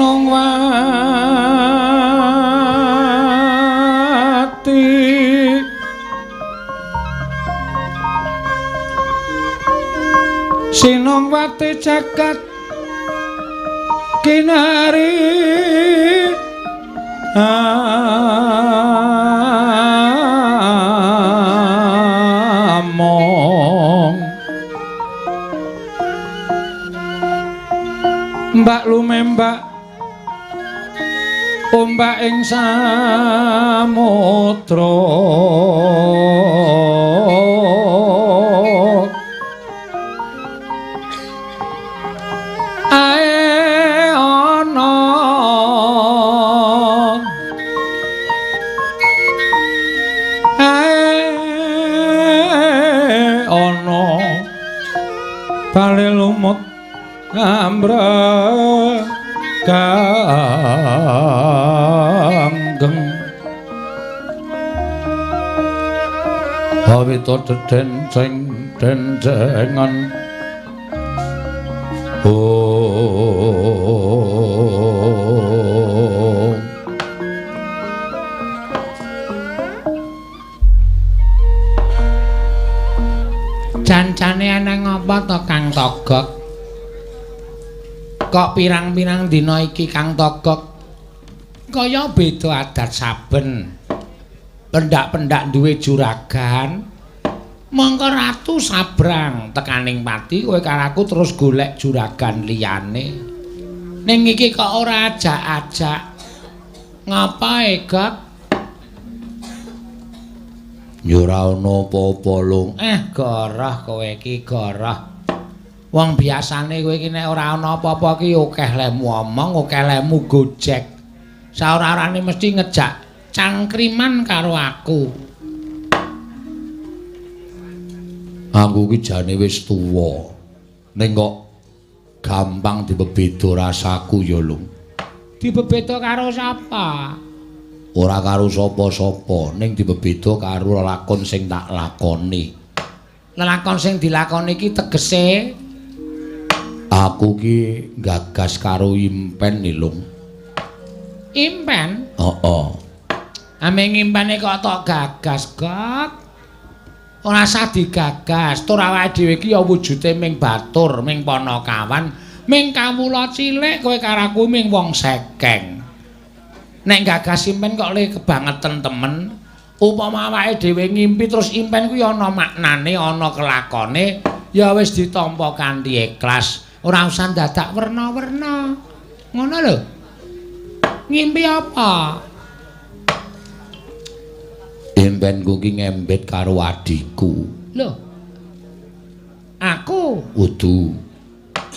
Sinongwati Sinongwati jagat kinari among mbak lumembak ombak ing samudra ae ana ae ana bale lumut ambrek ganggeng awita dedenceng dencengan oh. Cancane ana ngapa to Kang Togok? Kok pirang-pirang dina iki Kang Togok kaya beda adat saben. Pendak-pendak duwe juragan. Mongko ratu sabrang tekaning pati kowe karo aku terus golek juragan liyane. Ning iki kok ora ajak-ajak. Ngapa Gok? Ya ora ana apa-apa, Lung. Goroh kowe iki, goroh. Wong biasane kowe iki nek ora ana apa-apa ki akeh lemu omong, akeh lemu gojek. Saora-orane mesti ngejak cangkriman karo aku. Aku ki jane wis tuwa. Ning kok gampang dibebeda rasaku ya, Lung. Dibebeda karo sapa? Ora karo sapa-sapa, ning dibebeda karo lelakon sing tak lakoni. Lelakon sing dilakoni iki tegese aku ki gagas karo impen nih, Lung. Impen? Heeh. Ame ngimpene kok tok gagas, Gok. Ora usah digagas, tur awake dhewe iki ya wujude ming batur, ming panakawan, ming kawula cilik, kowe karo aku ming wong sekeng. Nek gagas impen kok le kebangeten temen. Upama awake dhewe ngimpi terus impen kuwi ana maknane, ana kelakone, ya wis ditampa kanthi ikhlas. Ora usah dadak werna-werna. Ngono lho. Ngimpi apa? Impenku ki ngembet karo adhiku. Lho. Aku udu.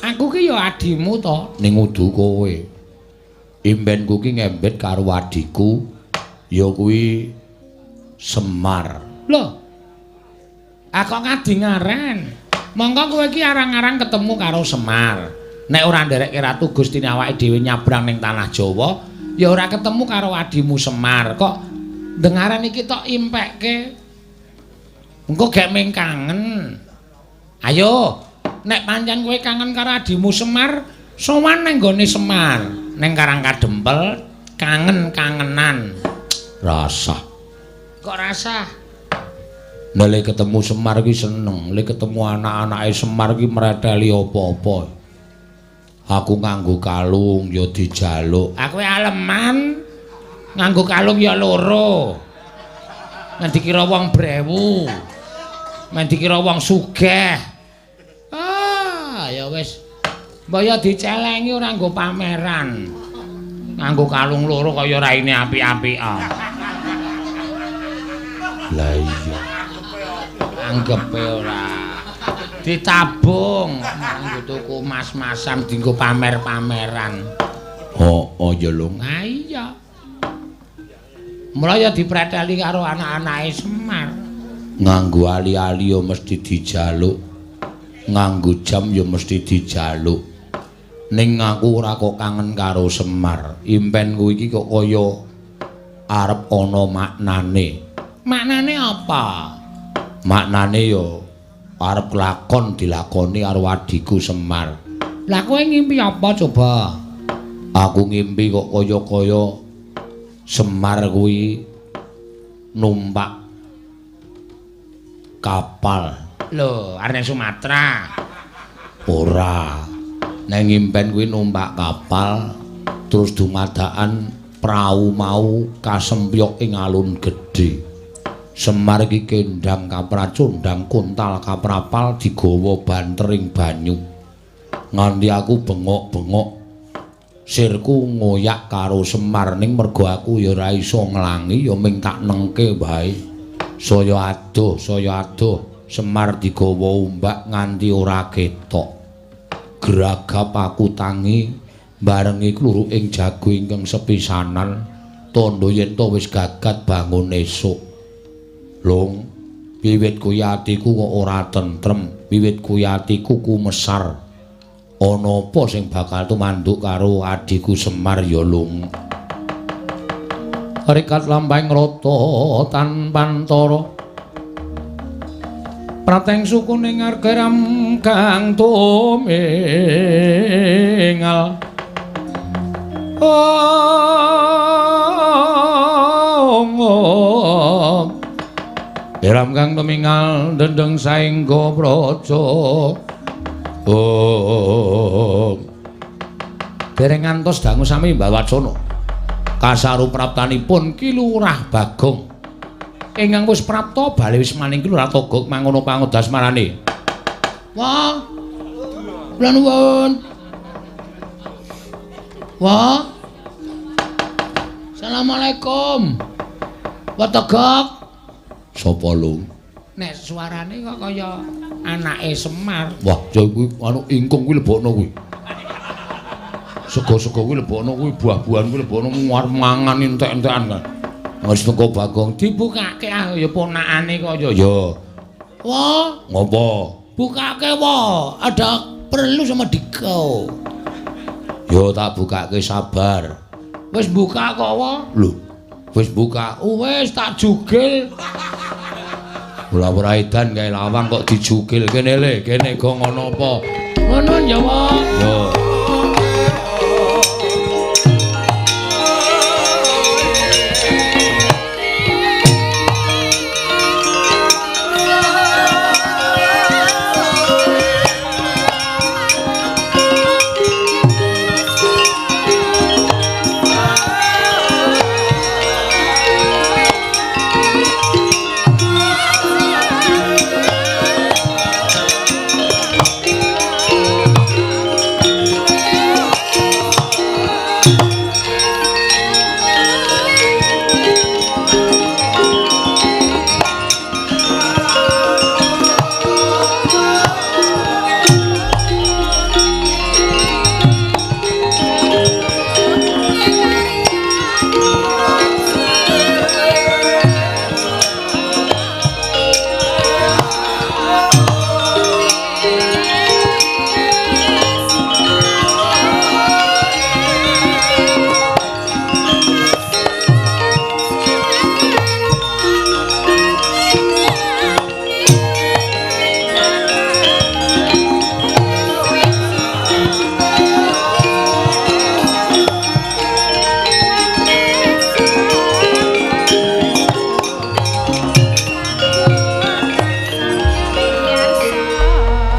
Aku ki ya adhimu to. Ning udu kowe. Impenku ki ngembet karo adhiku ya kuwi Semar. Lho. Aku ngadi ngaren. Mongko kowe iki arang-arang ketemu karo Semar. Nek ora nderekke Ratu Gustine awake dhewe nyabrang ning tanah Jawa, ya ora ketemu karo adhimu Semar. Kok dengaran iki tok impekke. Engko gek ming kangen. Ayo, nek pancen kowe kangen karo adhimu Semar, sowan nang nggone Semar, ning Karang Kadempel, kangen-kangenan. Rasah. Kok rasah? Nek le ketemu Semar ki seneng, le ketemu anak-anake Semar ki mreteli apa-apa. Aku nganggo kalung ya dijaluk. Aku aleman. Nganggo kalung ya loro. Men dikira wong brewu. Men dikira wong sugih. Ah, ya wis. Mbok ya dicelengi ora nggo pameran. Nganggo kalung loro kaya raine apik-apikan. Lah iya. Anggepe ora. Ditabung nganggo tuku mas-masan dienggo pamer-pameran. Oh, ya lho. Ha iya. Mula ya dipreteli karo anak-anake Semar. Nganggo ali-ali ya mesti dijaluk. Nganggo jam ya mesti dijaluk. Ning aku ora kok kangen karo Semar. Impenku iki kok kaya arep ana maknane. Maknane apa? Maknane ya arep lakon dilakoni karo adhiku Semar. Lah kowe ngimpi apa coba? Aku ngimpi kok kaya-kaya Semar kuwi numpak kapal. Lho, arep Sumatera. Ora. Neng ngimpen kuwi numpak kapal terus dumadakan prau mau kasempyok ing alun gedhe. Semar iki kendang kapracundang kuntal kaprapal digawa bantering banyu. Nganti aku bengok-bengok sirku ngoyak karo Semar ning mergo aku ya ora iso nglangi ya ming tak nengke wae. Saya adoh Semar digawa ombak nganti ora ketok. Gragap aku tangi barengi kluruk ing jago ingkang sepisanan tandha yen to wis gagat bangun esuk. Lung, wiwit kuwi atiku kok ora tentrem, wiwit kuwi atiku kumesar. Ana apa sing bakal tumanduk karo adhiku Semar ya, Lung? Rikat lampahing rata tanpantara prateng sukune ngargeram kang tumingal. Oh, Eram kang tumingal dendeng saengga praja. Oh. Dereng ngantos dangu sami mbawacana. Kasaru praptanipun Ki Lurah Bagong. Ingkang wis prapta bali wis maning Ki Lurah Togog mangono pangodasmarane. Wah. Kula nuwun. Wah. Assalamualaikum. Wa Togog. Sapa lung? Nek suarane kok kaya anake Semar. Wah, ya kuwi anu ingkung kuwi lebokno kuwi. Sego-sego kuwi lebokno kuwi, buah-buahan kuwi lebokno arep mangan entek-entekan kan. Wis teko Bagong dibukake ah ya ponakane kaya ya. Wah, ngopo? Bukake wae, ada perlu sama dikau. Ya tak bukake sabar. Wis buka kok wae. Lho, wis buka. Wis tak jugil. Ora ora edan kae lawang kok dijugil kene le, kene go ngono apa? Ngono ya wae. Yo.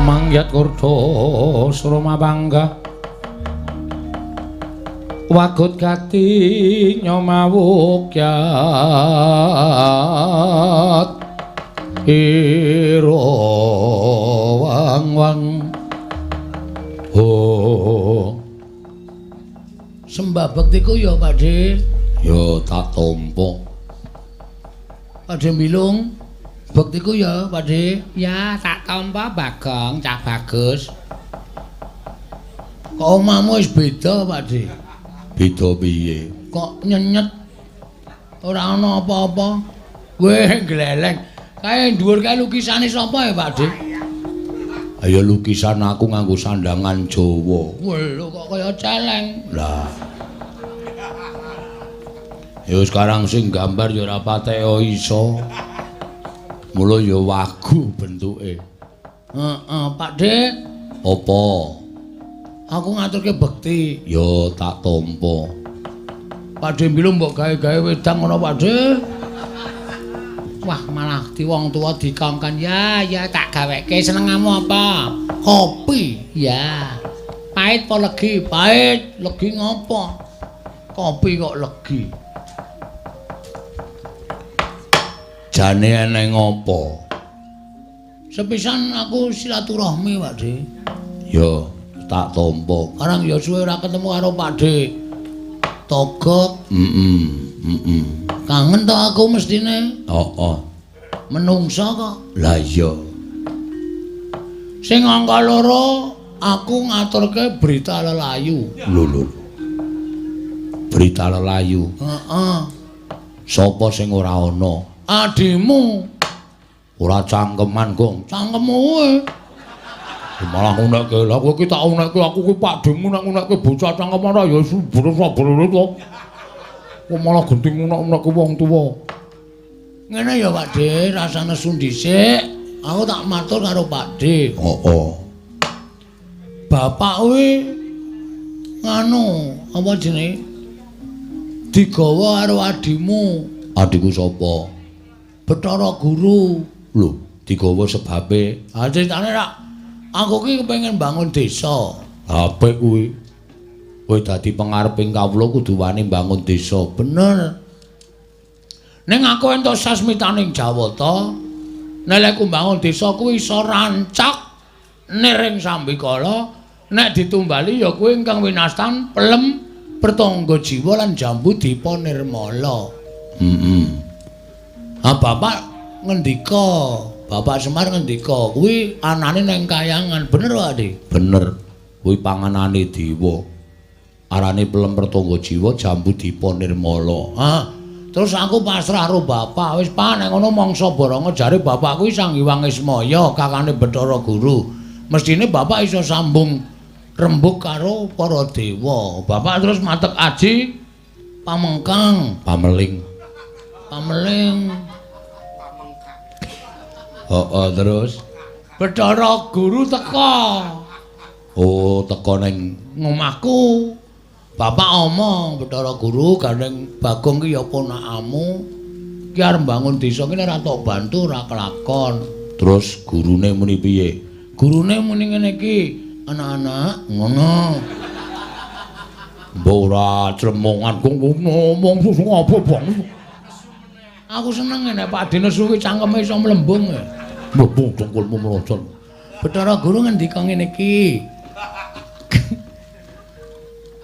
Mangyat kurda sroma bangga wagut gati nyomawukyat ira wang wang. Oh, sembah bektiku ya Pakde. Ya tak tampa. Pakde Bilung, bektiku ya Pakde. Ya tak tampa Bagong, cah bagus. Kok omahmu wis beda Pakde? Beda piye? Kok nyenyet ora ana apa-apa. Weh gleleng. Kae dhuwur kae lukisane sapa ya Pakde? Ayo lukisan aku nganggo sandangan Jawa. Weh lho kok kaya celeng. Lah. Ya sekarang sing gambar ya ora patek iso. Mula ya wagu bentuke. Heeh, Pakde. Apa? Aku ngaturke bekti. Ya tak tampa. Pak De mbilu mbok gawe-gawe wedang ngono Pak De. Wah, malah di wong tuwa dikongkon. Ya, ya tak gaweke. Senengamu apa? Kopi. Ya. Pahit apa legi? Pahit. Legi ngopo? Kopi kok legi. Jane eneng ngopo? Sepisan aku silaturahmi, Pak De. Ya, tak tampa. Karang ya suwe ora ketemu karo Pak De. Togok. Kangen to aku mestine. Heeh. Menungsa kok. Lah iya. Sing angka loro aku ngaturke berita lelayu. Lho lho. Berita lelayu. Heeh. Sapa sing ora ana? Adimu. Ora cangkeman, Gong. Cangkemmu kowe. Malah ngunekke. Lah kowe iki tak unekke aku kuwi Pakdemu nek ngunekke bocah cangkeman ora ya beres-beres to. Kok malah genting ngunek-unekke wong tuwa. Ngene ya Pak De, rasane nesu dhisik. Aku tak matur karo Pak De. Heeh. Bapak kuwi nganu, apa jenenge? Digawa karo adimu. Adiku sapa? Bathara Guru. Lho, digawa sebabe? Ha critane rak aku ki kepengin bangun desa. Apik kuwi. Kowe dadi pengareping kawula kudu wani mbangun desa. Bener. Ning aku entuk sasmitaning Jawata, nek lek mbangun desa kuwi iso rancak niring sambikala, nek ditumbali ya kuwi ingkang winastan pelem pertangga jiwa lan jambu dipa nirmala. Heeh. Ha bapak ngendika, Bapak Semar ngendika, kuwi anane nang kayangan. Bener Pak De? Bener. Kuwi panganane dewa. Arane pelem pertangga jiwa jambu dipa nirmala. Ha, terus aku pasrah karo bapak. Wis Pak, nek ngono mangsa baranga jare bapak kuwi Sang Hyang Ismaya, kakane Bathara Guru. Mestine bapak iso sambung rembug karo para dewa. Bapak terus matek aji pamengkang, pameling. Pameling. Heeh, terus Bathara Guru teka. Oh, teka ning ngomahku. Bapak omong, Bathara Guru gandeng Bagong ki ya ponakamu. Ki arep mbangun desa ki ora tok bantu ora kelakon. Terus gurune muni piye? Gurune muni ngene iki, anak-anak ngono. Mbok ora clemongan kok ngomong susu apa, Bang? Aku seneng nek Pak De nesu ki cangkeme iso mlembung. Mlembung dengkulmu mlocot. Bathara Guru ngendika ngene iki.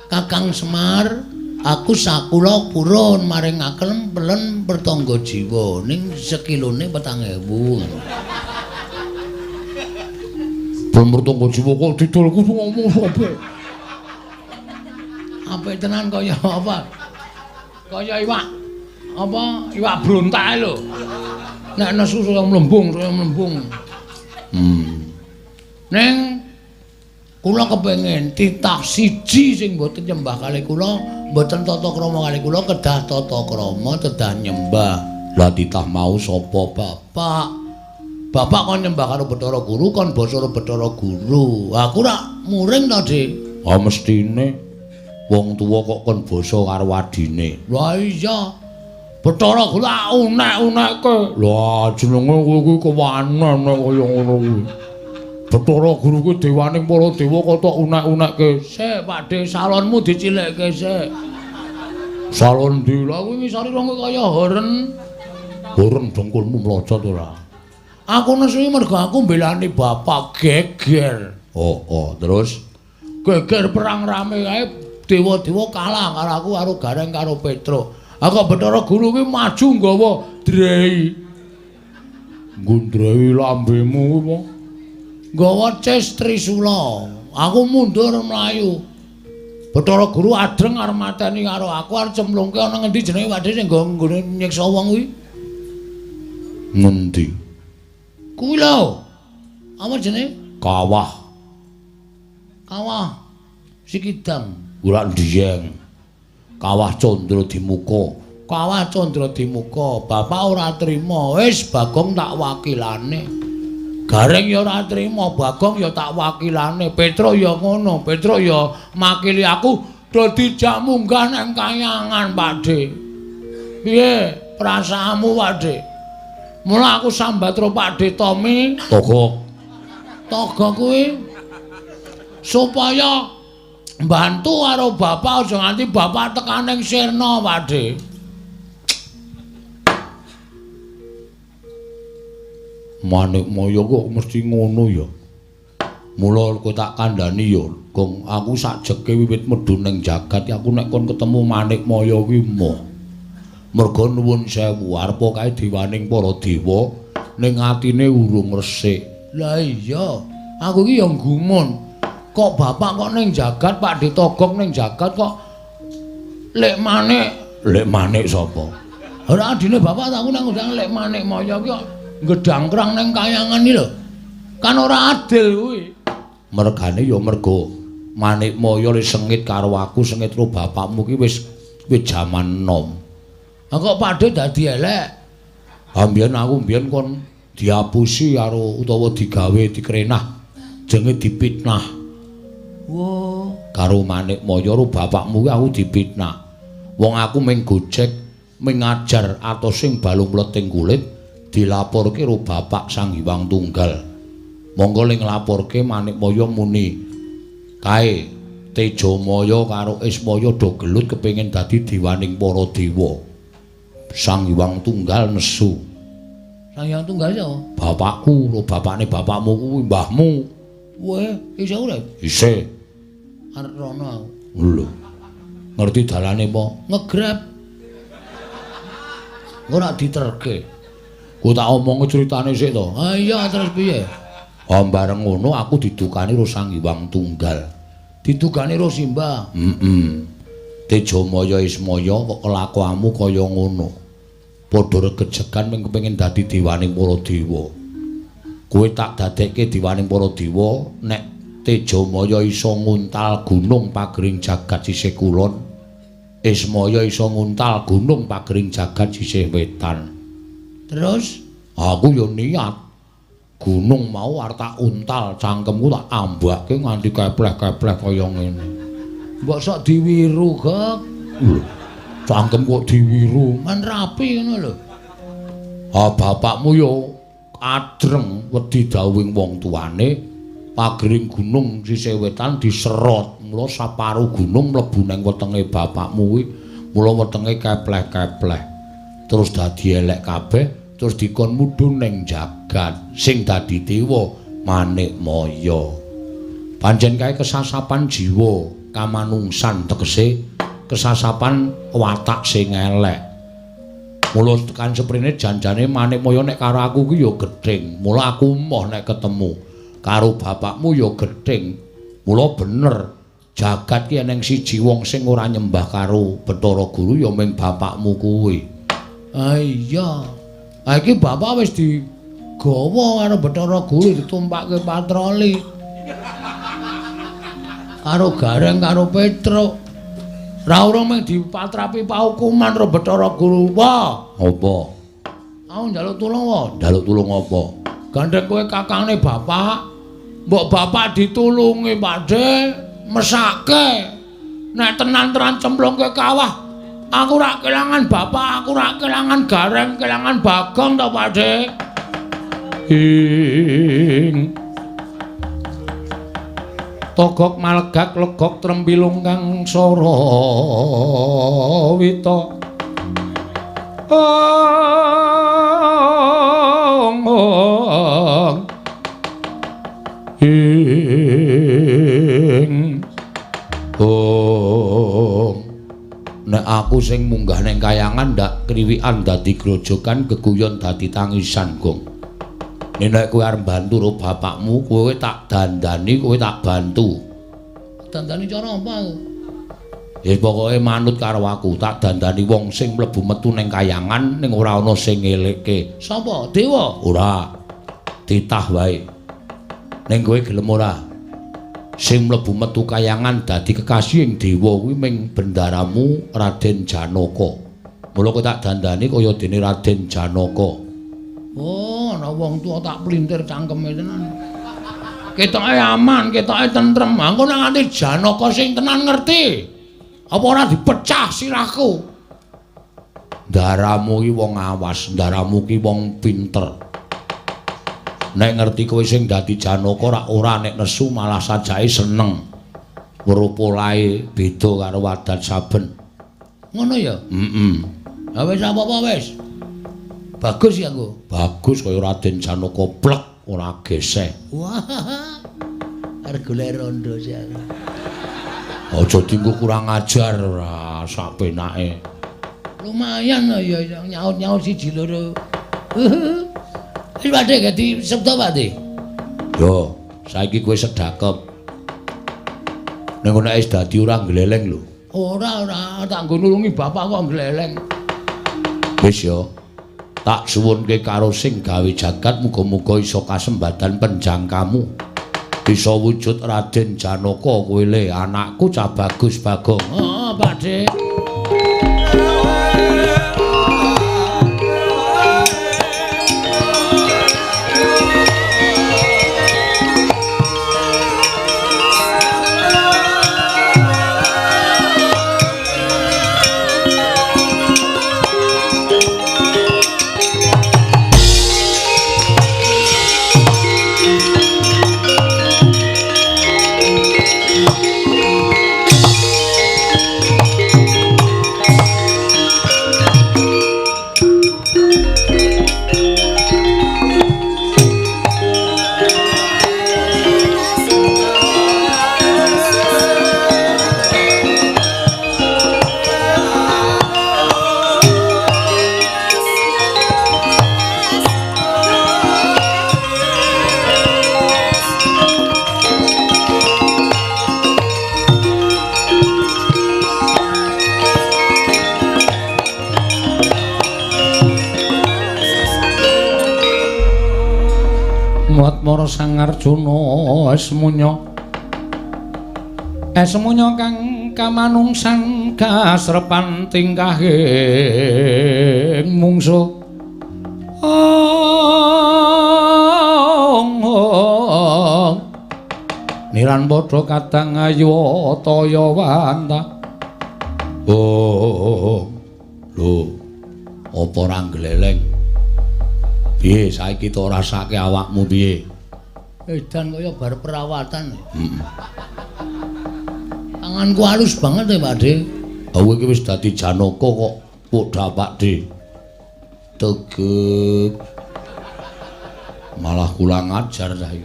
Kakang Semar, aku sakula purun maringaken pelen pertangga jiwa ning sekilone 4.000. Pelen pertangga jiwa kok didolku ngomong sapa? Apik tenan kaya apa? Kaya iwak apa? Iwak brontak lho. Nek nesu saya mlembung, saya mlembung. Ning kula kepengin titah siji sing mboten nyembah kalih kula, mboten tata krama kalih kula, kedah tata krama, kedah nyembah. Lah titah mau sapa, Bapak? Bapak kon nyembah karo Bathara Guru, kon basa karo Bathara Guru. Aku rak muring to, Dik. Ah mestine wong tuwa kok kon basa karo adine. Lah iya. Bathara Guru tak unek-unekke. Lah jenenge kowe kuwi kewanen nek kaya ngono kuwi. Bathara Guru kuwi dewaning para dewa kok tok unek-unekke. Sik, Pak De, salonmu dicilikke sik. Salon ndi? Lah kuwi ngisore wong kaya horen. Horen dengkulmu mlocot ora? Aku nesu mergo aku mbelani bapak geger. Oh, oh, terus geger perang rame kae dewa-dewa kalah karo aku karo Gareng karo Petruk. Aku Bathara Guru kuwi maju nggawa drei. Nggo drei lambemu kuwi apa? Nggawa ces Trisula. Aku mundur mlayu. Bathara Guru adreng arep mateni karo aku arep cemplungke ana ngendi jenenge Pak De sing nggo nyiksa wong kuwi? Ngendi? Kuwi lho. Apa jenenge? Kawah. Kawah Sikidang. Ora ndiyeng. Kawah Candra Dimuka. Kawah Candra Dimuka. Bapak ora trima. Wis Bagong tak wakilane. Gareng ya ora trima, Bagong ya tak wakilane, Petruk ya ngono, Petruk ya makili aku do dijak munggah nang kayangan, Pakde. Piye perasaanmu, Pakde? Mula aku sambat ro Pakde Tommy, Togok. Togok kuwi supaya mbantu karo bapak aja nganti bapak tekan ning sirna, Pakde. Manikmaya kok mesti ngono ya. Mula kowe tak kandhani ya, Gong, aku sakjeke wiwit medhun ning jagat aku nek kon ketemu Manikmaya kuwi moh. Merga nuwun sewu arepa kae dewaning para dewa ning atine urung resik. Lah iya, aku iki ya gumun. Kok bapak kok ning jagat, Pak Ditogok ning jagat kok lek manik, lek manik sapa? Ora adine bapak aku nang ngundang lek Manikmaya ki kok gedangkrang ning kayangan iki lho. Kan ora adil kuwi. Mergane ya merga Manikmaya le sengit karo aku, sengit karo bapakmu ki wis wis jaman enom. Ha kok Pakde dadi elek? Ha mbiyen aku mbiyen kon diapusi karo utawa digawe dikrenah, jenge dipitnah. Wo, karo Manikmaya karo bapakmu ki aku dipitnah. Wong aku mung gojek, mung ngajar atos sing balung mleting kulit. Dilaporke karo bapak Sang Hyang Tunggal. Monggo ling nglaporke Manikmaya muni, kae Tejamaya karo Ismaya do gelut kepengin dadi dewaning para dewa. Sang Hyang Tunggal nesu. Sang Hyang Tunggal sapa? Bapakku, ro bapakne bapakmu kuwi mbahmu. Weh, isih urip? Isih. Arep rono aku. Lho. Ngerti dalane apa? Ngegrab. Ora diterke. Ku tak omongi critane sik to. Ha iya terus piye? Ha bareng ngono aku didukani karo Sang Hyang Tunggal. Didukani karo Simbah. Heeh. Tejamaya Ismaya kok kelakuanmu kaya ngono. Padha regejegan mung kepengin dadi dewaning para dewa. Kowe tak dadekke dewaning para dewa nek Tejamaya iso nguntal gunung pagering jagat sisih kulon, Ismaya iso nguntal gunung pagering jagat sisih wetan. Terus aku ya niat gunung mau arep tak untal cangkemku tak ambake nganti kepleh-kepleh kaya ngene. Mbok sok diwiru, Gok. Lho, cangkem kok diwiru, men rapi ngono lho. Ha bapakmu ya adreng wedi dawuhing wong tuane, pagering gunung sisih wetan diserot, mula saparu gunung mlebu nang wetenge bapakmu kuwi, mula wetenge kepleh-kepleh. Terus dadi elek kabeh, terus dikon mudhun ning jagat sing dadi dewa Manikmaya. Pancen kae kesasapan jiwa kamanungsan tegese kesasapan watak sing elek. Mula tekan seprene janjane Manikmaya nek karo aku ki ya gething. Mula aku emoh nek ketemu karo bapakmu ya gething. Mula bener jagat ki eneng siji wong sing ora nyembah karo Bathara Guru ya mung bapakmu kuwi. Ah iya. Ha iki bapak wis digawa karo Bathara Guru ditumpakke patroli. Karo Gareng karo Petruk. Ra urung mung dipatrapi paukuman karo Bathara Guru. Wah, apa? Aku njaluk tulung wae. Njaluk tulung apa? Gandeng kowe kakangne bapak. Mbok bapak ditulungi, Pakde, mesake. Nek tenan-tenan cemplungke kawah. Aku ora kelangan bapak, aku ora kelangan Gareng, kelangan Bagong to, Pakde. Ing Togok malegak legok trempilung kang sarawita. Ong ong. Ing ong. Nek aku sing munggah ning kayangan ndak kriwikan dadi grojogan geguyon dadi tangisan, Gong. Nek kowe arep bantu karo bapakmu, kowe tak dandani, kowe tak bantu. Dandani cara apa aku? Ya pokoke manut karo aku, tak dandani wong sing mlebu metu ning kayangan ning ora ana sing ngelekke. Sapa? Dewa? Ora. Titah wae. Ning kowe gelem ora? Sing mlebu metu kayangan dadi kekasihing dewa kuwi ming bendaramu Raden Janaka. Mula kowe tak dandani kaya dene Raden Janaka. Oh, ana wong tuwa tak plintir cangkeme tenan. Ketoke aman, ketoke tentrem. Engko nek nganti Janaka sing tenan ngerti. Apa ora dipecah sirahku? Ndaramu ki wong awas, ndaramu ki wong pinter. Nek ngerti kowe sing dadi Janaka ora ora nek nesu malah sajake seneng. Weruh polahe beda karo adat saben. Ngono ya? Heeh. Ha wis apa-apa wis. Bagus ya aku. Bagus kaya Raden Janaka plek ora geseh. Wah. Arep golek rondo sih aku. Aja dinggo kurang ajar ora sak penake. Lumayan ya nyaut-nyaut siji loro. Wis Pakde dadi sabda Pakde. Yo, saiki kowe sedakep. Ning kono wis dadi ora gleleng lho. Ora ora, tak nggo nulungi bapak kok gleleng. Wis yo. Tak suwunke karo sing gawe jagat muga-muga iso kasembadan penjangkamu. Bisa wujud Raden Janaka kowe le anakku cah bagus Bagong. Heeh, Pakde. Mara Sang Arjuna esmunya esmunya kang kamanungsan kasrepan tingkahing mungsuh. Niran padha kadang ayu taya wanta. Oh, lho, apa ora gleleng? Piye saiki to rasake awakmu piye? Edan kaya bar perawatan. Heeh. Tanganku halus banget ya, Pakde. Kowe iki wis dadi Janaka kok padha Pakde. Tegek. Malah kurang ajar saiki.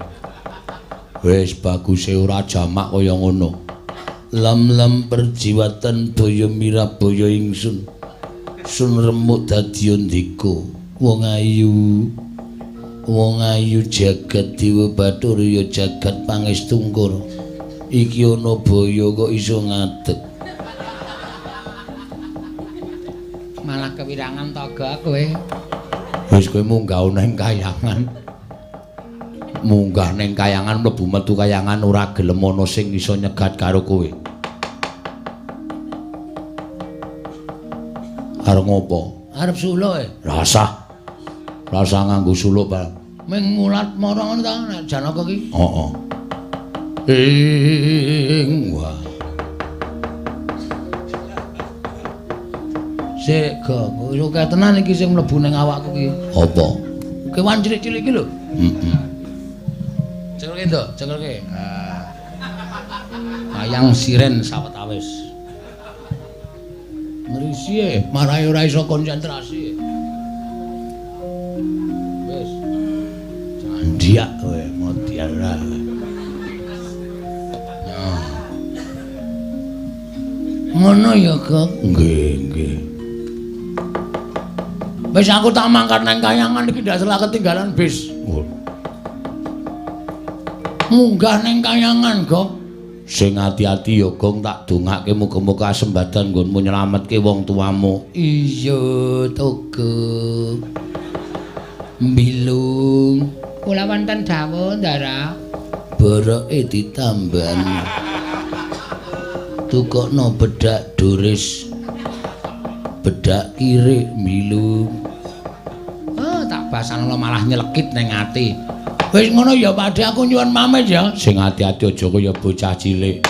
Wis baguse ora jamak kaya ngono. Lam-lam perjiwatan boyo mirabaya ingsun. Sun remuk dadi ndika. Wong ayu. Wong ayu jagat dewa bathara ya jagat pangestungkara. Iki ana boyo kok iso ngadeg. Malah kewirangan toga kowe. Wis kowe munggah nang kayangan. Munggah ning kayangan mlebu metu kayangan ora gelem ana sing iso nyegat karo kowe. Arep ngopo? Arep suluk e. Rasah. Rasah nganggo suluk, Pak. Ming mulat mara ngono ta nek Janaka ki? Heeh. Ing wah. Sik, Gong. Wis akeh tenan iki sing mlebu ning awakku ki. Apa? Kewan cilik-cilik iki lho. Heeh. Cekelke, Nduk, cekelke. Ah. Wayang siren sawetawis. Ngrisi e, marahi ora iso konsentrasi. Wis. Candiak kowe, modya ora. Ngono ya, Gong. Nggih, nggih. Wis aku tak mangkat nang kayangan iki ndak salah ketinggalan bis. Munggah ning kayangan, Gong. Sing ati-ati ya, Gong, tak dongake muga-muga kasembadan nggonmu nyelametke wong tuamu. Iya, Togog. Mbilung. Kula wonten dawuh, Ndara. Boroke ditambani. Tukokno bedak duris. Bedak kirik mbilung. Oh, tak Basanala malah nyelekit ning ati. Wis ngono ya Pakde, aku nyuwun pamit ya. Sing ati-ati aja kaya bocah cilik.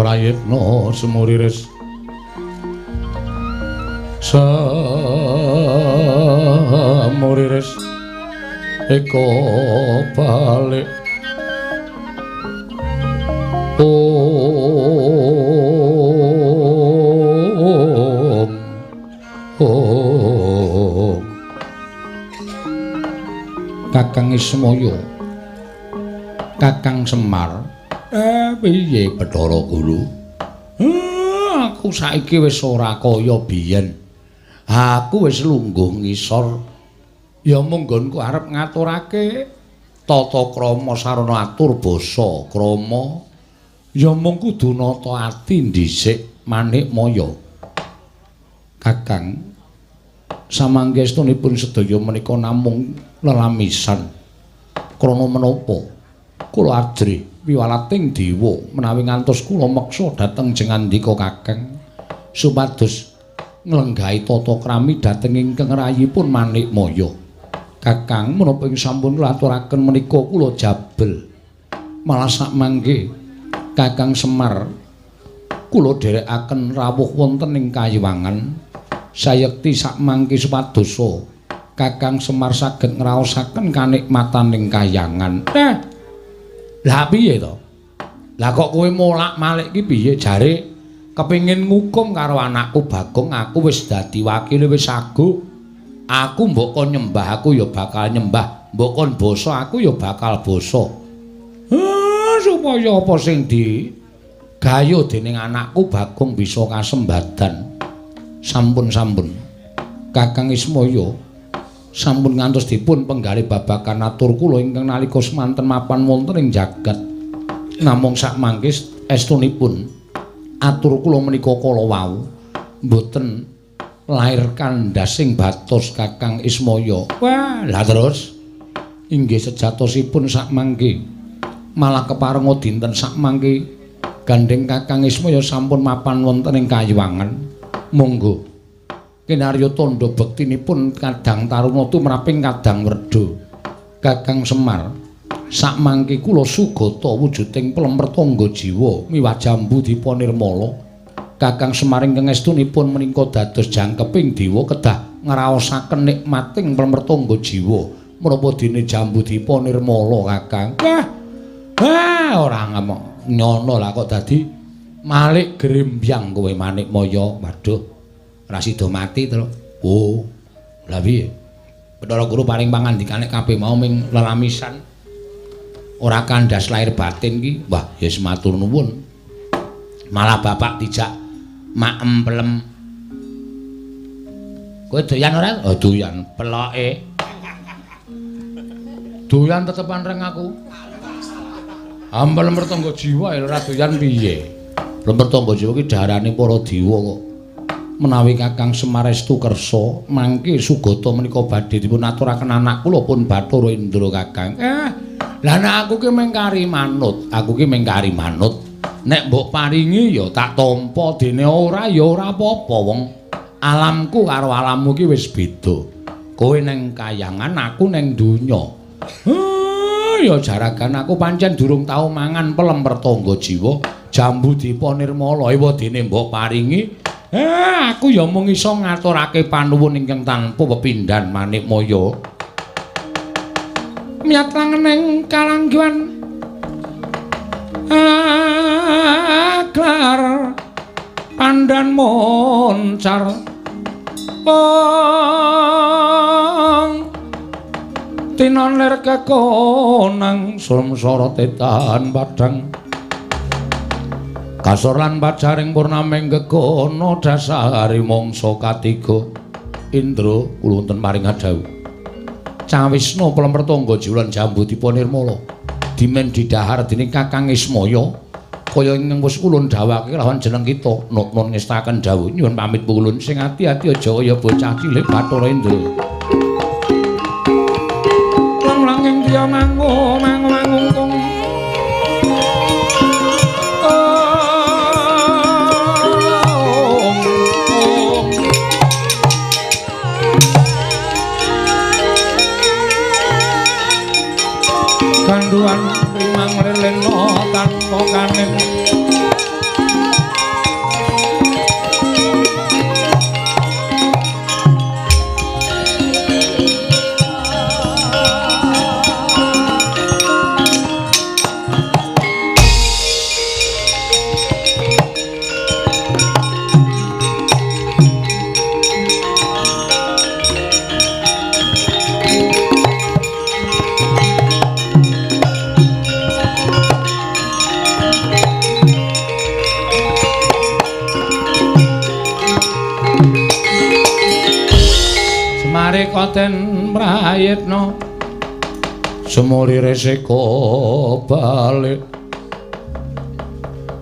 Prayitna semuriris semuriris eko balik om om Kakang Ismaya Kakang Semar piye Bathara Guru? Aku saiki wis ora kaya biyen. Aku wis lungguh ngisor. Ya mung nggonku arep ngaturake tata krama sarana atur basa krama. Ya mung kudu nata ati dhisik Manikmaya. Kakang samangke estunipun sedaya menika namung lelamisan. Krana menapa? Kula ajrih piwalating dewa menawi ngantos kula meksa dhateng jengandika Kakang supados nglenggahi tata krami dhateng ingkang rayipun Manikmaya. Kakang menapa ing sampun kula aturaken menika kula jabel. Malah sakmangke Kakang Semar kula dherekaken rawuh wonten ing kayiwangan sayekti sakmangke supadosa Kakang Semar saged ngraosaken kanikmataning kayangan. Lah piye to? Lah kok kowe molak-malik ki piye jare kepengin ngukum karo anakku Bagong, aku wis dadi wakile wis aguh. Aku mbok kon nyembah aku ya bakal nyembah, mbok kon basa aku ya bakal basa. Supaya apa sing digayuh dening anakku Bagong bisa kasembadan. Sampun-sampun. Kakang Ismaya sampun ngantos dipun penggalih babagan atur kula ingkang nalika semanten mapan wonten ing jagat. Namung sakmangke estunipun atur kula menika kala wau mboten lair kandhasing batos Kakang Ismaya. Wah, lah terus inggih sejatosipun sakmangke malah keparenga dinten sakmangke gandheng Kakang Ismaya sampun mapan wonten ing kayiwangan. Monggo kinarya tandha bektinipun kadang taruna tumraping kadang werda. Kakang Semar sakmangke kula sugata wujuding plemper tangga jiwa miwah jambu dipa nirmala. Kakang Semar ingkang estunipun menika dados jangkeping dewa kedah ngraosaken nikmating plemper tangga jiwa menapa dene jambu dipa nirmala Kakang. Wah, wah ora ngemok nyono lah kok dadi malik grembyang kowe Manikmaya. Waduh, ora sida mati to. Oh, lha piye? Bathara Guru paring pangandikane kabeh mau ming lelamisan. Ora kandhas lahir batin ki. Wah, ya wis matur nuwun. Malah bapak dijak maem pelem. Kowe doyan ora? Oh, doyan. Peloke. Doyan tetepan reng aku. Ampel mertangga jiwa ya ora doyan piye? Lemper tangga jiwa ki darane para dewa kok. Menawi Kakang Semar estu kersa mangke sugata menika badhe dipun aturaken anak kula pun Bathara Indra Kakang. Lah nek aku ki mung kari manut, aku ki mung kari manut. Nek mbok paringi ya tak tampa, dene ora ya ora apa-apa wong alamku karo alammu ki wis beda. Kowe neng kayangan, aku neng donya. Ya jaragan aku pancen durung tau mangan pelem pertangga jiwa, jambu dipa nirmala ewa dene mbok paringi. Aku ya mung iso ngaturake panuwun ingkang tanpa pepindhan Manikmaya. Miyat langening kalangguhan aklar pandan moncar ong tinon lir kekonang sumsara tetan padhang kasor lan pajaring purnaming gegono dasari mangsa katiga. Indra kula wonten paring dawuh cawisna plemper tangga jiwa lan jambu dipa nirmala dimen didhahar dening Kakang Ismaya kaya ingkang wis ulun dawuhake lawan jeneng kita nut-nun ngestaken dawuh nyuwun pamit ulun sing ati-ati aja kaya bocah cilik Bathara Indra. Lang-langing tiya mangu mangu mangungkung ganduan rimang lelena tanpa kanin Sareka den prayitna sumuri resika balik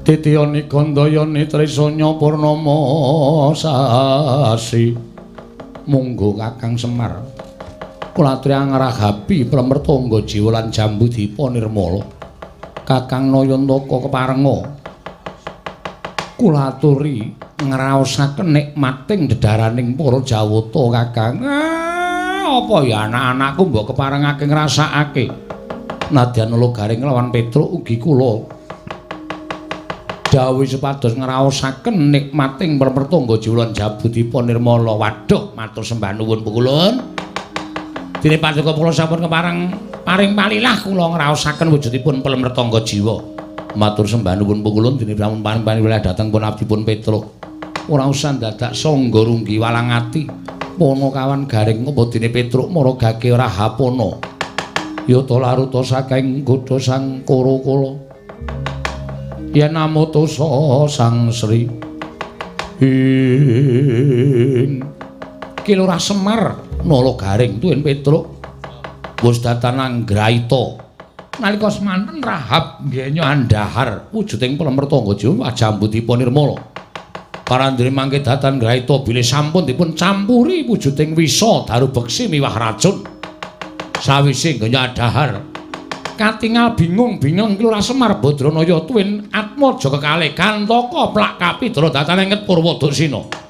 titiyani gandayani trisanya purnama sasi. Monggo Kakang Semar, kula aturi ngragapi plemertangga jiwa lan jambu dipa nirmala. Kakang Nayantaka keparenga kula aturi ngraosaken nikmating dedaraning para Jawata Kakang. Apa ya anak-anakku mbok keparengake ngrasakake. Nadyan Nala Garing lawan Petruk ugi kula dawuh supados ngraosaken nikmating plemertangga jiwa lan jambu dipa nirmala. Waduh, matur sembah nuwun pukulun. Dene paduka kula sampun kepareng paring palilah kula ngraosaken wujudipun plemertangga jiwa. Matur sembah nuwun pukulun dene sampun paring palilah dhateng pun abdipun Petruk. Ora usah dadak sangga runggi walang ati. Pono kawan garing apa dene Petruk maragake rahapana. Yata laruta saking godha sang Kara-kala. Yen amutusa Sang Sri ing Ki Lurah Semar Nala Garing tuwin Petruk wis datan anggraita. Nalika semanten Rahab nggenya andhahar wujuding plemertangga jiwa jambutipun nirmala. Parandene mangke datan graita bilih sampun dipun campuri wujuding wisa daru beksi miwah racun. Sawise nggenya andhahar katingal bingung-bingung Ki Lurah Semar Badranaya tuwin Atmaja kekalih Kantaka plak kapidra datan enget Purwodaksina.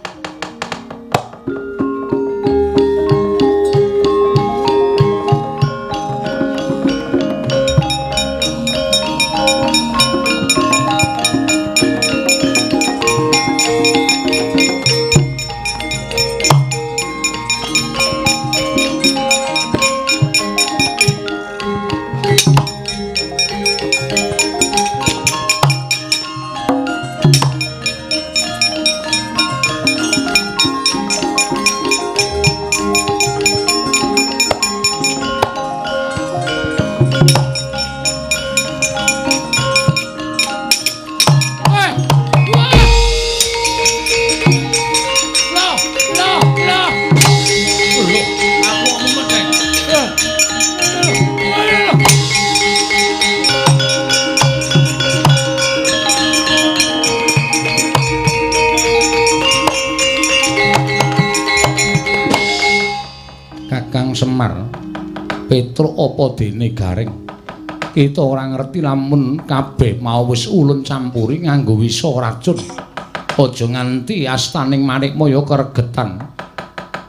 Semar Petruk apa dene garing kita ora ngerti lamun kabeh mau wis ulun campuri nganggo wisa racun. Aja nganti astaning Manikmaya keregetan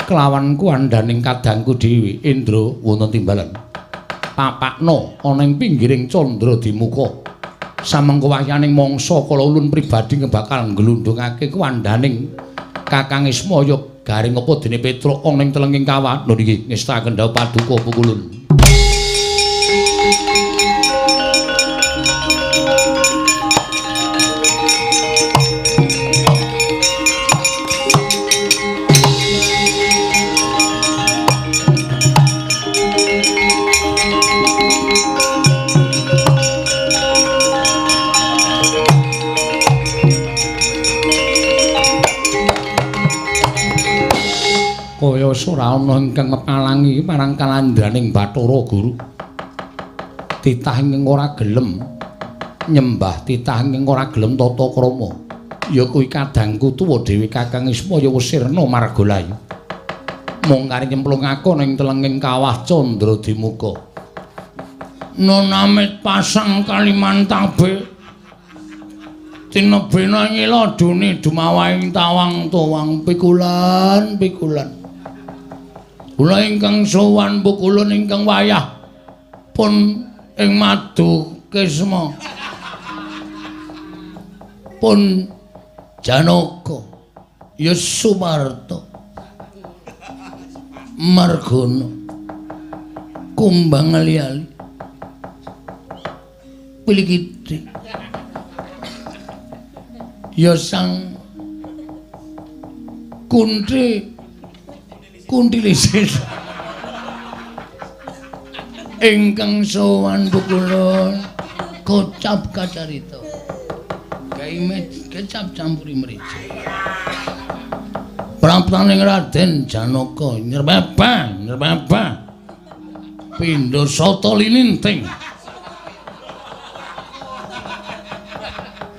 kelawan kuandhaning kadangku dhewe. Indra wonten timbalan papakna ana ing pinggiring candra dimuka samengko wahyaning mangsa kala ulun pribadi bakal nglundhungake kuandhaning Kakang Ismaya Garing apa dene Petruk ana ing telenging kawah. Lho niki ngestakaken dawuh paduka pukulun. Kaya ora ana ingkang mepalangi marang kalandraning Bathara Guru. Titah ingkang ora gelem nyembah, titah ingkang ora gelem tata krama. Ya kuwi kadangku tuwa dhewe Kakang Ismaya wis sirna margalayu. Mung kari nyemplungake ning telenging kawah Candra Dimuka. Nonamit pasang Kalimantabe. Tinebena ngila dune dumawahing tawang towang pikulan pikulan. Kula ingkang sowan pukulun ingkang wayah pun ing madu kisma pun Janaka ya Sumarta Margono Kumbang ali-ali Pilikiti ya sang Kunti Kuntilisir ingkang sowan pukulun kocap kacarita gawe kecap campuri mrica. Prabu Praptaning Raden Janaka nyerbaba nyerbaba pindha sata lininting.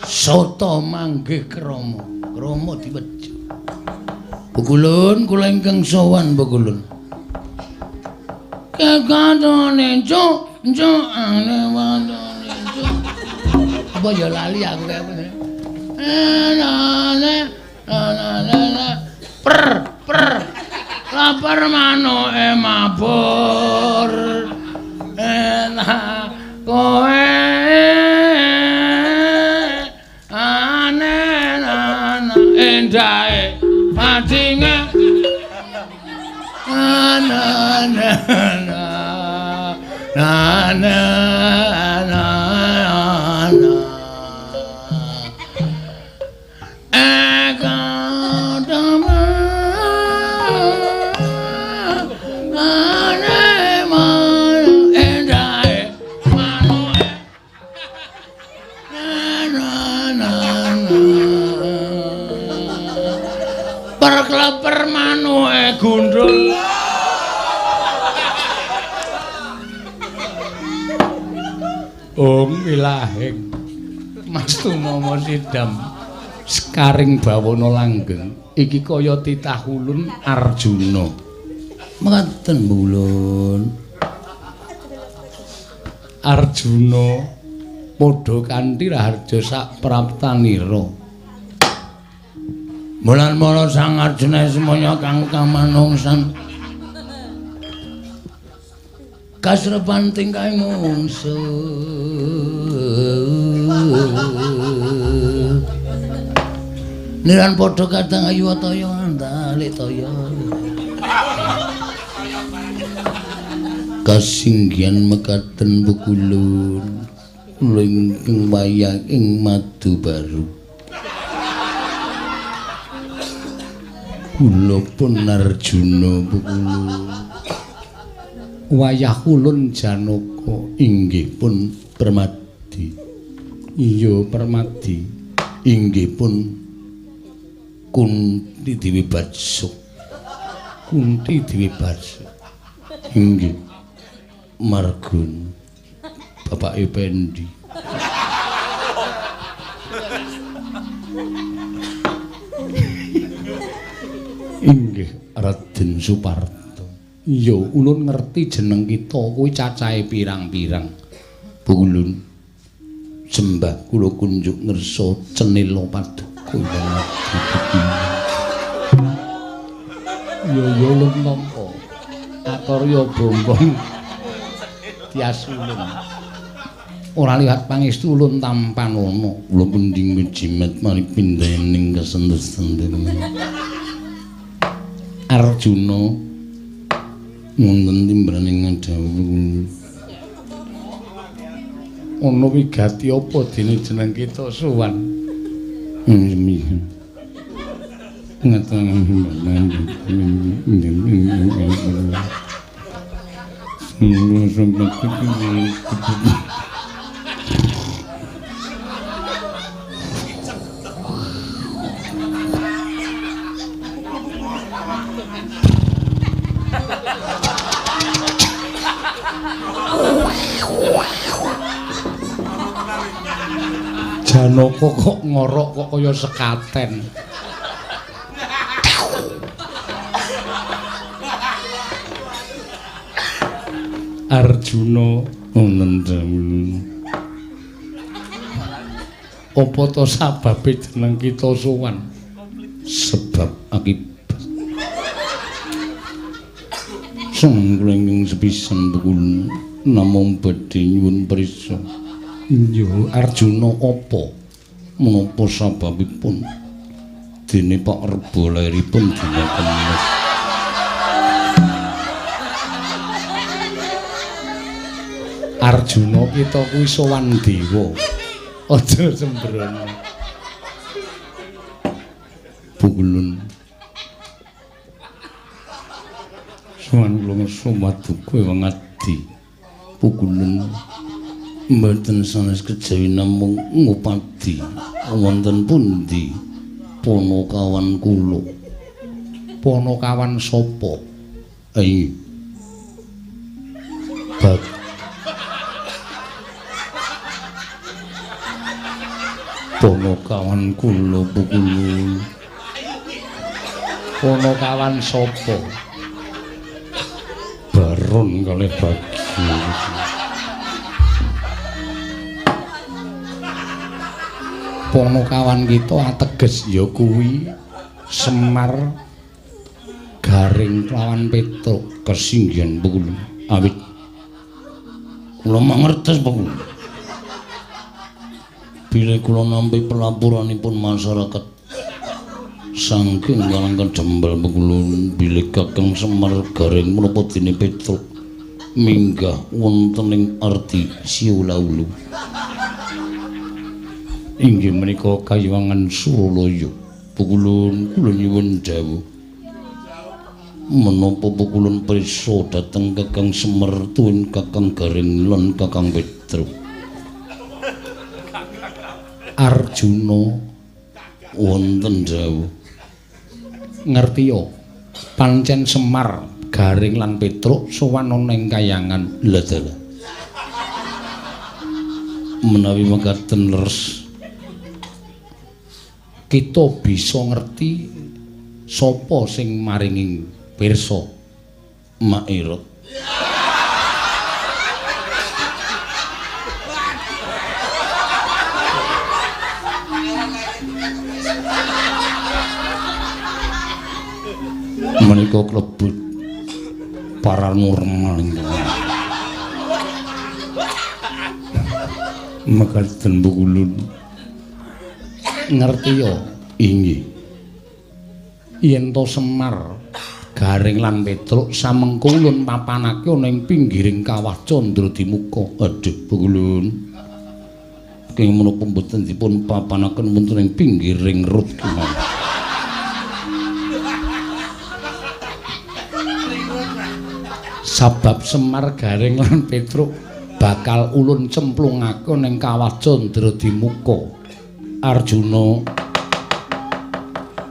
Sata manggih krama, krama diwejo. Pukulun kula ingkang sowan pukulun. Kekatone cuk, cuk ane watone cuk. Apa ya lali aku kaya apa. Per per lapar manuke mabur. Enak kowe endahe madinge na na na na na na na ekadama ane man endahe manuke na na na perkleper manuke gundul. Om ilahing Mas Tumama Sidam sekaring bawana langgeng iki kaya titah ulun Arjuna. Mekaten ulun. Arjuna padha kanthi raharja sak praptanira. Mulan mara Sang Arjuna semoyo kang kamanungsan kasrepan tingkahe mungsuh. Niran padha kadang ayu toya andalik toya. Kasinggihan mekaten pukulun kula ingkang wayah ing madu baru. Kula pun Arjuna pukulun. Wayah ulun Janaka inggih pun Permadi. Iya Permadi inggih pun Kunti Dewi Batsuk. Kunti Dewi Batsuk inggih Margun Bapak Ependi. Inggih Raden Suparto. Iya, ulun ngerti jeneng kita kuwi cacahe pirang-pirang. Ulun sembah kula kunjuk ngersa cenila paduka. Iya, iya ulun nampa. Akarya bombong tias ulun. Ora liwat pangestu ulun tampanana. Kula pending mijimet mari pindhaning kesendes-senden. Arjuna wonten timbraning dawuh. Ana wigati apa dene jeneng kita sowan? Janaka kok ngorok kok kaya sekaten. Arjuna wonten dawuh. Apa to sababe jeneng kita sowan? Sebab akibat. Sang kula ingkang sepisan tukul namung badhe nyuwun prisa. Iya, Arjuna apa? Menapa sababipun dene Pak Rebo lairipun dina Kemis? Arjuna kita kuwi sowan dewa. Aja sembrono. Pukulun. Sowan kula ngersa paduka wong adi. Pukulun mboten sanes kejawi namung ngupadi wonten pundi Panakawan kula. Ponokawan sapa? Ayo. Ponokawan kula Pukulun. Ponokawan sapa? Baron kalih Bagio. Ponokawan kita ateges ya kuwi Semar Garing lawan Petruk kesinggihan Pukulun. Awit kula mangertos Pukulun. Bilih kula nampi pelaporanipun masyarakat saking Karang Jembal Pukulun bilih Kakang Semar Garing menapa dene Petruk minggah wonten ing arti Siulaulu. Inggih menika kayiwangan Suralaya. Pukulun kula nyuwun dawuh. Menapa Pukulun prisa dhateng Kakang Semar tuwin Kakang Garing lan Kakang Petruk? Arjuna wonten dawuh. Ngertiya pancen Semar Garing lan Petruk sowan ana ing kayangan. Lha dalah. Menawi mekaten leres kita bisa ngerti sapa sing maringi pirsa. Mairot. Menika klebet paranormal ingkang mekaten Pukulun. Ngertiya inggih yen to Semar Garing lan Petruk samengko ulun papanake ana ing pinggiring kawah Candradimuka. Aduh Pukulun, kenging menapa mboten dipun papanaken wonten ing pinggiring rut kemawon. Sabab Semar Garing lan Petruk bakal ulun cemplungake ning kawah Candradimuka. Arjuna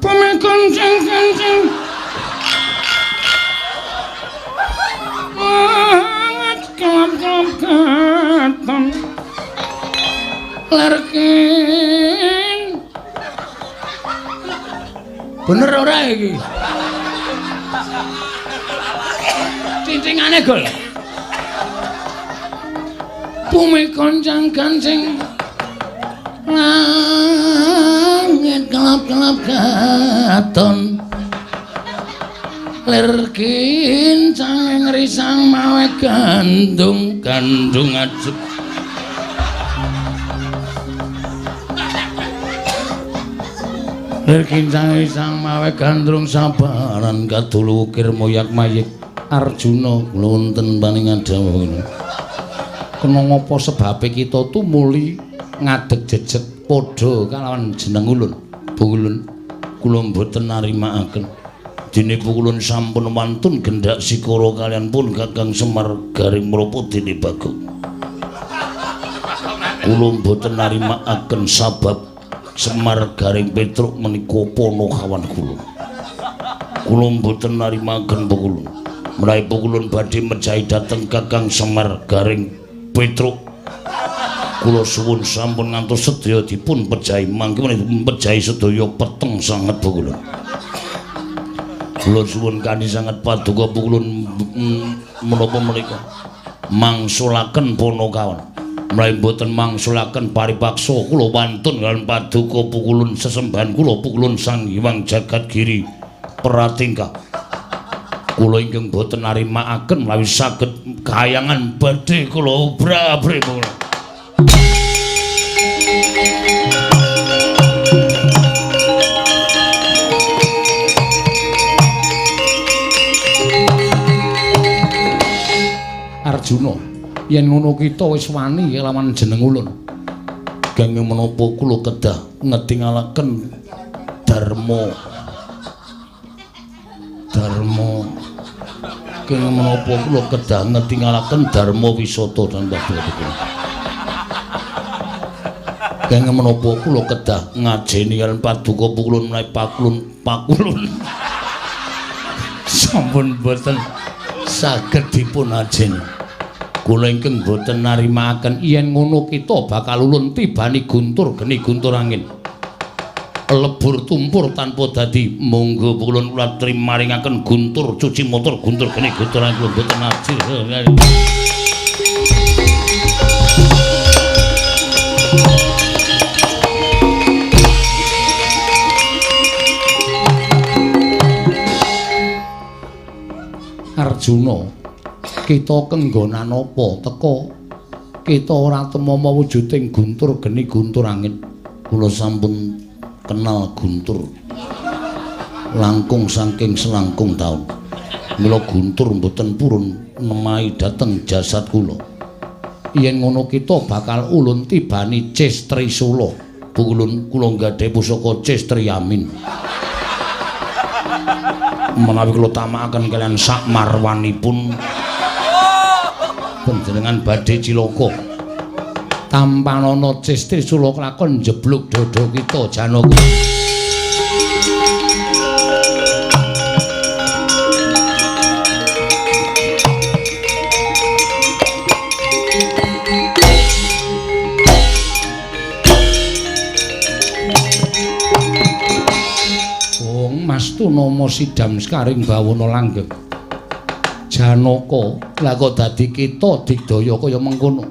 pemekanceng-kanceng banget kelap-kelap katon lerkin. Bener ora iki? Cincingane gol. Bumi koncang-kancing langit kelap-kelap katon lir kincang risang mawe gandung gandung ajeg. Lir kincang risang mawe gandrung sabaran kadulu ukir moyak mayik. Arjuna kula wonten paningan dawuh. Kena ngapa sebabe kita tumuli ngadeg jejeg padha kalawan jeneng ulun. Pukulun kula mboten narimakaken. Dene Pukulun sampun wantun gendak sikara kalian pun Kakang Semar Garing menapa dene Bagong. Kula mboten narimakaken sabab Semar Garing Petruk menika ponokawan kula. Kula mboten narimakaken Pukulun. Menawi Pukulun badhe mejahi dhateng Kakang Semar Garing Petruk, kula suwun sampun ngantos sedaya dipun pejahi mangke menawi pejahi sedaya peteng sanget Pukulun. Kula suwun kanthi sanget paduka Pukulun menapa menika mangsulaken ponokawan. Menawi mboten mangsulaken paripaksa kula wantun kaliyan paduka Pukulun sesembahan kula Pukulun Sang Hyang Jagat Giri Pratingkah. Kula ingkang boten narimakaken menawi saged kayangan badhe kula obra-abri Pukulun. Arjuna, yen ngono kita wis wani lawan jeneng ulun. Ganging menapa kula kedah ngetingalaken dharma. Dharma. Kenging menapa kula kedah ngetingalaken dharma wisata dan paduka. Kenging menapa kula kedah ngajeni kaliyan paduka Pukulun menawi pakulun pakulun. Sampun boten saged dipun ajeni. Kula ingkang boten narimaken yen ngono kita bakal ulun tibani guntur geni guntur angin. Lebur tumpur tanpa dadi. Monggo kula kula trimaringaken guntur cuci motor guntur geni guntur angin kula boten ajil. Arjuna, kita kenggonan apa teka? Kita ora temama wujuding guntur geni guntur angin. Kula sampun kenal guntur langkung saking selangkung taun. Mila guntur mboten purun nemahi dhateng jasad kula. Yen ngono kita bakal ulun tibani Ces Trisula. Ulun kula nggadhahi pusaka Ces Triyamin. Menawi kula tamakaken kaliyan sak marwanipun panjenengan badhe cilaka. Tampanana Ces Trisula lakon njeblug dada kita Janaka. Tunama sidam sekaring bawana langgeng. Janaka, lah kok dadi kita digdaya kaya mengkono.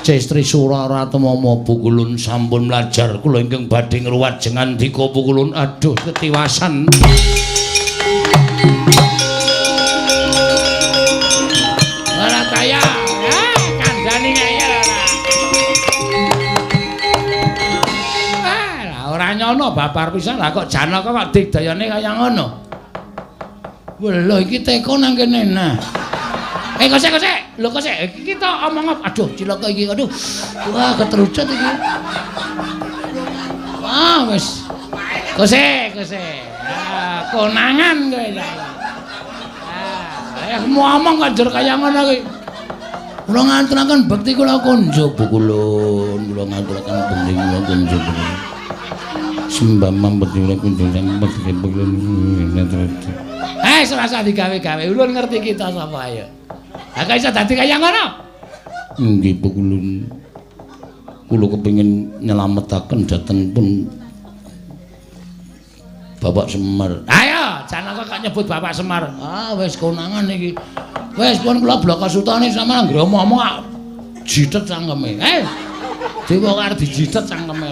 Ces Trisula ora tumama pukulun sampun mlajar kula ingkang badhe ngruwat jengandika pukulun aduh ketiwasan. Ora kaya, kandhani ngeyel ora. Ora nyono babar pisan lah kok Janaka kok digdayane kaya ngono. Lho iki teko nang kene nah. Kosek kosek. Lho kosek iki kita omong apa? Aduh cilaka iki. Aduh. Wah ketrucut iki. Wah wis. Kosek kosek. Ah konangan kowe saiki. Ah ngomong kok njur kaya ngono kuwi. Kula ngaturaken bekti kula kunjuk pukulun, kula ngaturaken bekti kula kunjuk. Sembah mambet kunjung sang bekti pukulun. Serasa digawe-gawe. Ulun ngerti kita sapa ayo. Ha kok iso dadi kaya ngono? Nggih pukulun. Kula kepengin nyelametaken dhateng pun Bapak Semar. Ayo, Janaka kok nyebut Bapak Semar. Ah wis konangan iki. Wis pun kula blaka sutane sampeyan anggere omong-omong jitet cangkeme. Dewa arep dijitet cangkeme.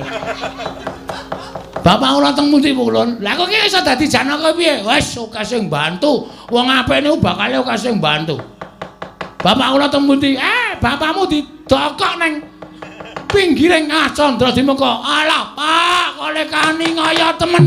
Bapak ora teng pundi pukulun? Lah kok iki iso dadi Janaka piye? Wis akeh sing bantu. Wong apik niku bakale akeh sing bantu. Bapak ora teng pundi? Bapakmu didokok nang pinggiring Candra Dimeka. Alah, Pak, kok lekani ngaya temen.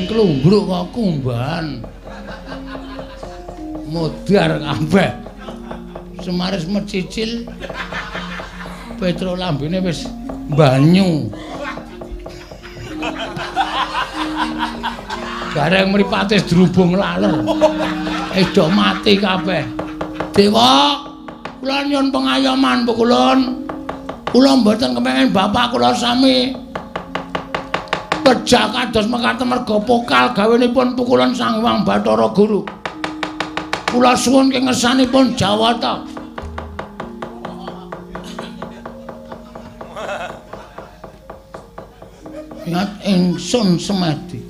Klumbruk kok kumbahan. Modar kabeh. Semaris mecicil. Petro lambene wis banyu. Gareng mripate drubung laler. Wis do mati kabeh. Dewa, kula nyuwun pengayoman pukulun. Kula mboten kepengin bapak kula sami pejah kados mekaten merga pokal gawenipun pukulan Sang Hyang Bathara Guru. Kula suwun kengesanipun Jawata. Ingat ingsun semedi.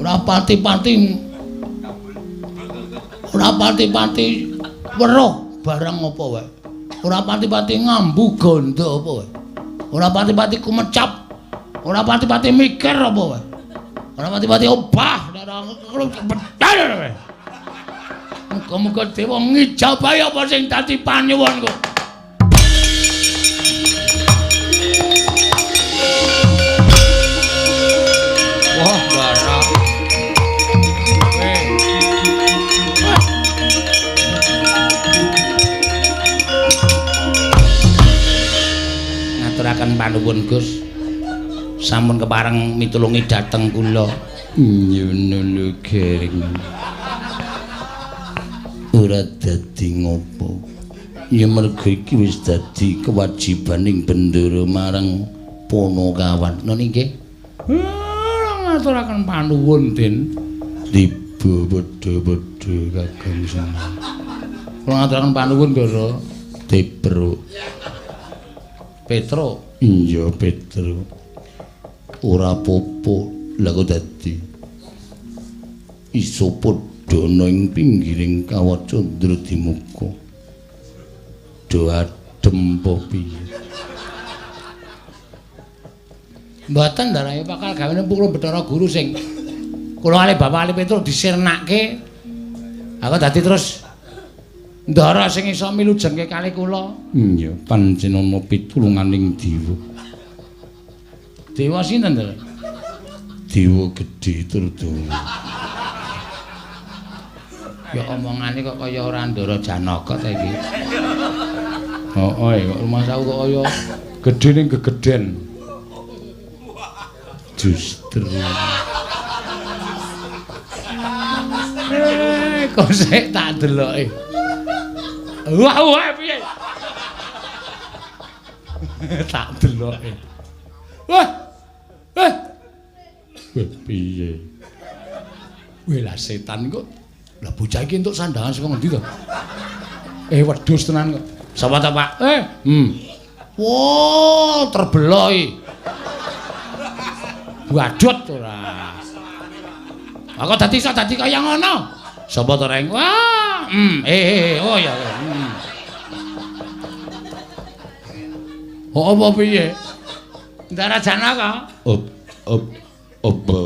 Ora pati-pati weruh barang apa wae. Ora pati-pati ngambu gandha apa wae. Ora pati-pati kumecap. Ora pati-pati mikir apa wae. Ora pati-pati obah bedal wae. Muga-muga dewa ngijabahi apa sing dadi panyuwunku. Wah, barang. Ngaturaken panuwun Gus. Sampun kepareng mitulungi dhateng kula. Nyono Gareng. Ora dadi ngopo. Ya merga iki wis dadi kewajibaning bendara marang Panakawan. Noni nggih. Ngaturaken panuwun, Den. Tiba padha-padha Kakang Semar. Kula ngaturaken panuwun, Ndara. Tebro. Petro. Iya, Petro. Ora apa-apa, lha kok dadi iso padha ana ing pinggiring kawah Candra Dimuka. Do adem apa piye? Mboten Ndara, bakal gawene pukul Bathara Guru sing kula kalih Bapak Ali Petro disirnake. Aku dadi terus Ndara sing iso milujengke kalih kula. Iya, pancen ana pitulunganing dewa. Dewa sinten, Ndara? Dewa gedhe tur dawa. Ya omongane kok kaya ora Ndara Janaka ta iki. Heeh, kok rumangsaku kok kaya gedhe ning gegeden. Justru. Kok sik tak deloke. Wah, wah piye? Tak deloke. Wah. Eh. Wah, piye? Wah, lah setan kok. Lah bocah iki entuk sandangan saka ngendi to? Wedhus tenan kok. Sapa ta, Pak? Wah, terbeloi. Wadut ora. Aku dadi iso dadi kaya ngono. Sapa to, Reng? Wah, oh ya. Oh, apa piye? Ndara Janaka? Op op opo.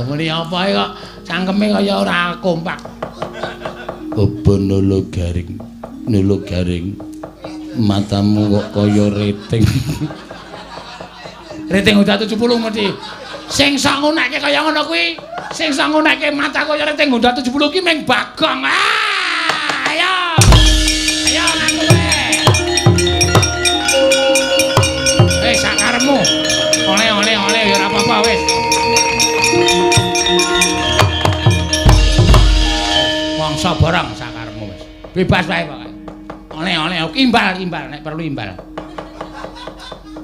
Muni apa kok cangkeme kaya ora kompak. Apa nolo garing? Nolo garing. Matamu kok kaya rating. Rating udah 70 mesti. Sing sok ngunekke kaya ngono kuwi, sing sok ngunekke mata kaya rating udah 70 ki ming Bagong. Ah, ayo. Ayo ngaku kowe. Sakaremu. Oleh-oleh oleh ya ora apa-apa wis. Mangsa barang sakaremu wis. Bebas wae pokoke. Oleh-oleh imbal-imbal nek perlu imbal.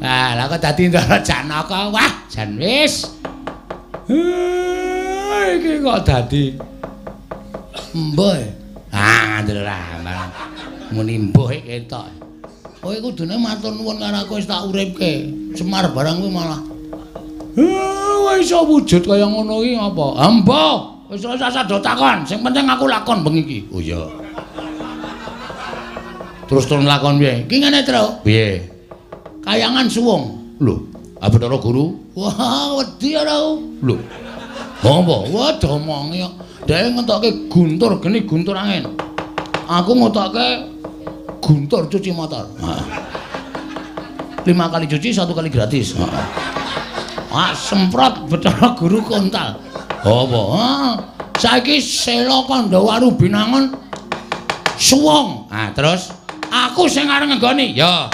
Ah, lah kok dadi Ndara Janaka. Wah, jan wis. Iki kok dadi embuh. Ah, ngandel ra. Muni embuh ketok. Kowe kudune matur nuwun karo aku wis tak uripke. Semar barang kuwi malah. Wis iso wujud kaya ngono iki apa? Embuh. Wis ora usah do takon. Sing penting aku lakon bengi iki. Oh iya. Terus turun lakon piye? Iki ngene, Tru. Piye? Kayangan suwung. Lho, Bathara Guru? Wah, wedi ora aku. Lho. Apa? Wah, domongi kok. Dhek ngetokke guntur geni guntur angin. Aku ngetokke guntur cuci motor. Heeh. 5 kali cuci, 1 kali gratis. Heeh. Ah, semprot Bathara Guru kontal. Apa? Heeh. Saiki Sela Kandha Waru Binangun suwung. Ah, terus aku sing arep ngenggoni. Ya.